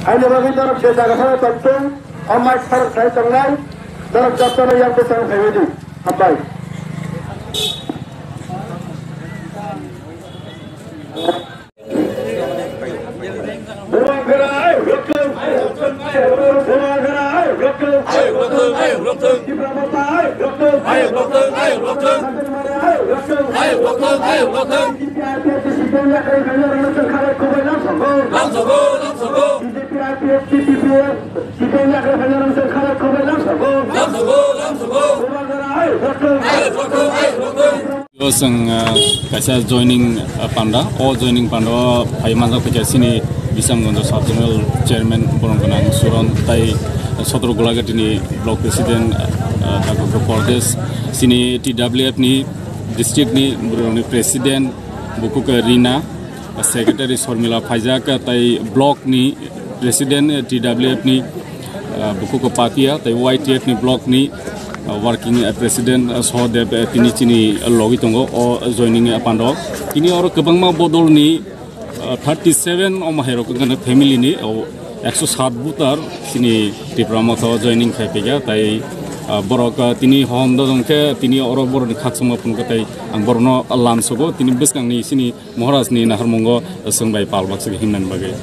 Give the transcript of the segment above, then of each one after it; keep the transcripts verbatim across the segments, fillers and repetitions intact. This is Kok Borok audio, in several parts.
Aini bagwi norok je jaga sano tongthung, o mai khorok sai tongnai, norok jotono yang bwskango phaiwi di. Hambai. Yo, chwng, ah, kaisa joining, ah, panda. O joining panda o phai manjak kha sini Bisamganj sub zonal chairman borom gwnang Suron tai Sotro Golagati ni block president, ah, Dr. Pradesh, sini T W F ni district ni borok ni president bukhuk Rina, secretary Sormila phaijak, tai block ni president T W F ni, ah, bukhuk Patia, tai Y T F ni block ni, ah, working, ah, president, ah, Sohodev, ah, tini chini logi tongo o joining, ah, pando. Tini oro kwbangma bodol ni, ah, thirty seven omo hai rok wngkha family ni, o ekso sat voter chini Tipra Motha o joining khai phaikha, tai, ah, borok, ah, tini hom dojong khe tini oro borok ni khakchangma phunukha, tai ang borok no lamsogo tini bwskang ni chini Maharaj ni naharmungo chwng bai pal baksa himnani bagwi.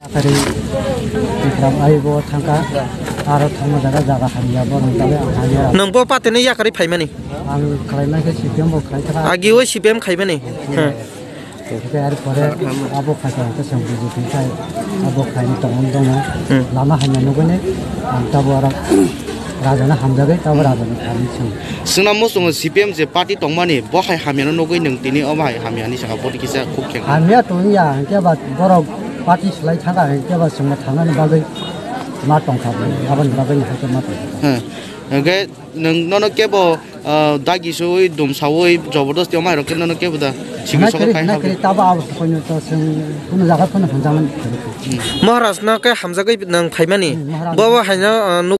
Yakari Bikram aibo thangka, aro thangma jaga, jaga hamya, borok jaga hamya. Nwng bo patini yakari phaimani? Ang khlaimai khe C P M bo khlai thaka. Agi o C P M khaimani? Hmm. Tei ar pore abo khaikha hwnkhe chwng B J P khai, abo khlaini tongmani dongno. Hmm. Lama hamya nugwini ang tabo aro Rajano hamjagwi, tabo Rajano hamjagwi chwng. Chwngno muchungo C P M je party tongmani, bo hai hamyano nugwi nwng tini omo hai hamyani saka vote kisa khuk kheng. Hamya tongya, hwnkhe ba borok party swlai thaka, hwnkhe ba chwngno thangnani bagwi ma tongkha, aboni bagwi no hai khe ma tongkha. Hmm. Hwnkhe nwng nono kebo, ah, dagi suwi, dum sawi, jobordosti omo hai rok khe nono kebo da sigi sogo khai habwi. Tabo abo koino to chwng kuno jaga phano hwnjaknai. Hmm. Maharaj no khe hamjagwi nwng phaimani? Hmm, Maharaj. Bo bo haino, ah, nuk-